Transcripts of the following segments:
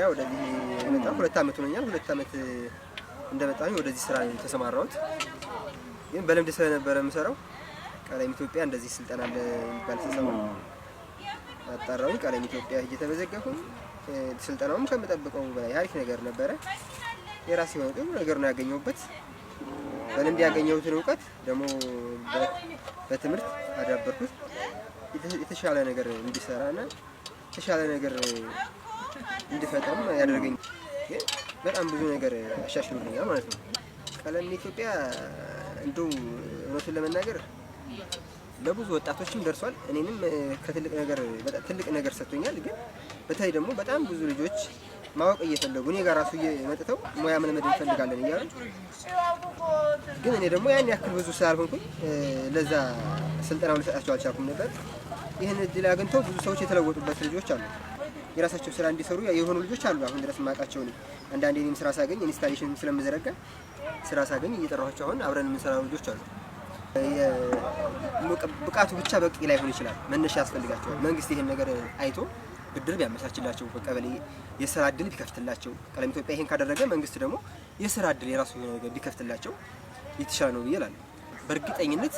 መጀመሪያ ወደዚህ የመጣሁ 2 አመት ሆኖኛል። 2 አመት እንደመጣሁኝ ወደዚህ ስራ ነው የተሰማራሁት። ግን በልምድ ስለነበረ የምሰራው ቀለም ኢትዮጵያ እንደዚህ ስልጠና አለ የሚባል ስሰማ አጣራሁኝ። ቀለም ኢትዮጵያ ሄጄ ተመዘገብኩኝ። ስልጠናውም ከምጠብቀው በላይ አሪፍ ነገር ነበረ። የራሴ የሆነ ጥሩ ነገር ነው ያገኘሁበት። በልምድ ያገኘሁትን እውቀት ደግሞ በትምህርት አዳበርኩት። የተሻለ ነገር እንዲሰራና የተሻለ ነገር እንድፈጥርም ያደረገኝ ግን በጣም ብዙ ነገር አሻሽሎልኛል ማለት ነው። ቀለም ኢትዮጵያ እንደው እውነቱን ለመናገር ለብዙ ወጣቶችም ደርሷል። እኔንም ከትልቅ ነገር በጣም ትልቅ ነገር ሰጥቶኛል። ግን በተለይ ደግሞ በጣም ብዙ ልጆች ማወቅ እየፈለጉ እኔ ጋር ራሱ መጥተው ሙያ መልመድ እንፈልጋለን እያሉ፣ ግን እኔ ደግሞ ያን ያክል ብዙ ስላልሆንኩኝ ለዛ ስልጠናውን ልሰጣቸው አልቻልኩም ነበር። ይህን እድል አግኝተው ብዙ ሰዎች የተለወጡበት ልጆች አሉ። የራሳቸው ስራ እንዲሰሩ የሆኑ ልጆች አሉ። አሁን ድረስ የማውቃቸው እኔ አንዳንዴ እኔም ስራ ሳገኝ installation ስለምዘረጋ ስራ ሳገኝ እየጠራኋቸው አሁን አብረን የምንሰራው ልጆች አሉ። ብቃቱ ብቻ በቂ ላይሆን ይችላል። መነሻ ያስፈልጋቸዋል። መንግስት ይሄን ነገር አይቶ ብድር ቢያመቻችላቸው፣ በቀበሌ የስራ እድል ቢከፍትላቸው፣ ቀለም ኢትዮጵያ ይሄን ካደረገ መንግስት ደግሞ የስራ እድል የራሱ የሆነ ነገር ቢከፍትላቸው የተሻለ ነው ብዬ እላለሁ። በእርግጠኝነት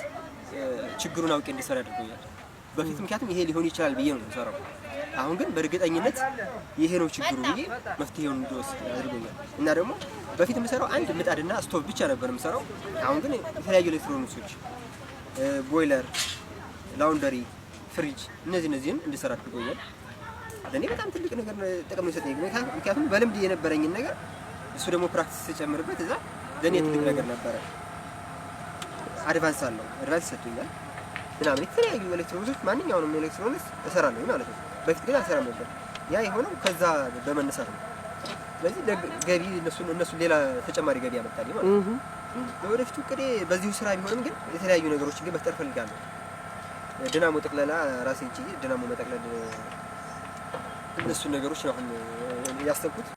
ችግሩን አውቄ እንዲሰራ ያደርገኛል። በፊት ምክንያቱም ይሄ ሊሆን ይችላል ብዬ ነው የምሰራው። አሁን ግን በእርግጠኝነት ይሄ ነው ችግሩ ብዬ መፍትሄውን እንድወስድ አድርጎኛል። እና ደግሞ በፊት የምሰራው አንድ ምጣድና ስቶቭ ብቻ ነበር የምሰራው። አሁን ግን የተለያዩ ኤሌክትሮኒክሶች፣ boiler፣ laundry፣ ፍሪጅ እነዚህን እንድሰራ አድርጎኛል። ለእኔ በጣም ትልቅ ነገር ጥቅም ነው የሰጠኝ። ምክንያቱም በልምድ የነበረኝን ነገር እሱ ደግሞ practice ስጨምርበት እዛ ለእኔ ትልቅ ነገር ነበረ። Advance አለው፣ advance ሰጥቶኛል ምናምን የተለያዩ ኤሌክትሮኒክሶች ማንኛውንም ኤሌክትሮኒክስ እሰራለሁ ማለት ነው። በፊት ግን አልሰራም ነበር። ያ የሆነው ከዛ በመነሳት ነው። ስለዚህ ገቢ እነሱን ሌላ ተጨማሪ ገቢ ያመጣልኝ ማለት ነው። ለወደፊቱ እቅዴ በዚሁ ስራ ቢሆንም ግን የተለያዩ ነገሮችን ግን መፍጠር እፈልጋለሁ። ድናሞ ጠቅለላ ራሴን ችዬ ድናሞ መጠቅለል እነሱን ነገሮች ነው አሁን ያሰብኩት።